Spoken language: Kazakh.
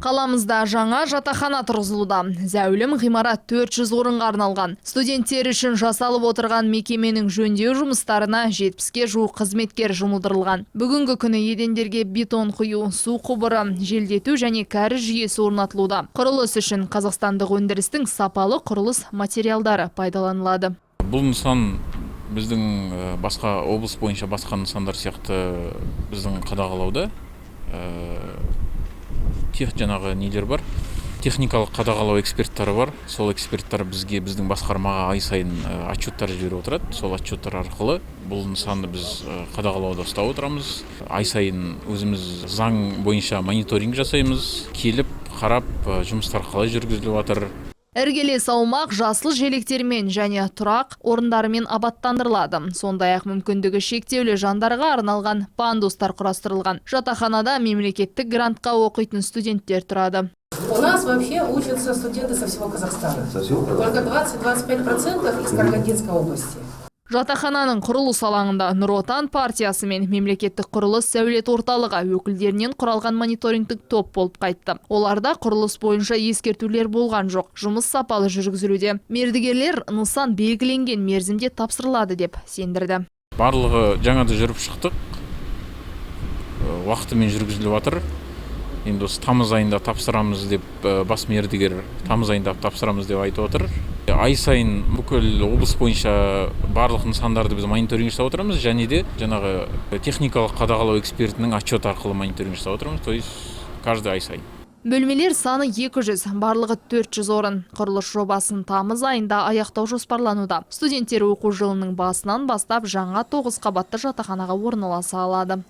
Қаламызда жаңа жатақхана тұрғызылуда. Зәулім ғимарат 400 орынға арналған. Студенттер үшін жасалып отырған мекеменің жөндеу жұмыстарына 70-ке жуық қызметкер жұмылдырылған. Бүгінгі күні едендерге бетон құю, су құбыры, желдету және кәріз жүйесі орнатылуда. Құрылыс үшін қазақстандық өндірістің сапалы құрылыс материалдары пайдаланылады. Бұл нысан біздің басқа облыс бойынша басқа нысандар сияқты біздің қадағалауда. Жаңағы нелер бар, техникалық қадағалау эксперттары бар. Сол эксперттар бізге, біздің басқармаға ай сайын отчеттар жіберіп отырады. Сол отчеттар арқылы бұл нысанды біз қадағалауда ұстап отырамыз. Ай сайын өзіміз заң бойынша мониторинг жасаймыз, келіп қарап, жұмыстар қалай жүргізіліп жатыр. Іргелес аумақ жасыл желектермен және тұрақ орындарымен абаттандырылады. Сондай-ақ мүмкіндігі шектеулі жандарға арналған пандустар құрастырылған. Жатақханада мемлекеттік грантқа оқитын студенттер тұрады. У нас вообще учатся студенты со всего Казахстана. Со всего Казахстана? Только 20-25% из Карагандинской области. Жатақхананың құрылыс алаңында Нұр Отан партиясы мен мемлекеттік құрылыс сәулет орталығы өкілдерінен құралған мониторингтік топ болып қайтты. Оларда құрылыс бойынша ескертулер болған жоқ. Жұмыс сапалы жүргізілуде. Мердігерлер нысан белгіленген мерзімде тапсырылады деп сендірді. Барлығы жаңада жүріп шықтық. Уақытымен жүргізіліп жатыр. Енді осы тамыз айында тапсырамыз деп, бас мердігер тамыз айында тапсырамыз деп айтып отыр. Ай сайын бүкіл облыс бойынша барлық нысандарды біз мониторинг жасап отырамыз және де жаңағы техникалық қадағалау экспертінің отчеты арқылы мониторинг жасап отырамыз, то есть каждый ай сайын. Бөлмелер саны 200, барлығы 400 орын. Құрылыс жобасын тамыз айында аяқтау жоспарлануда. Студенттер оқу жылының басынан бастап жаңа 9 қабатты жатақханаға орналаса алады.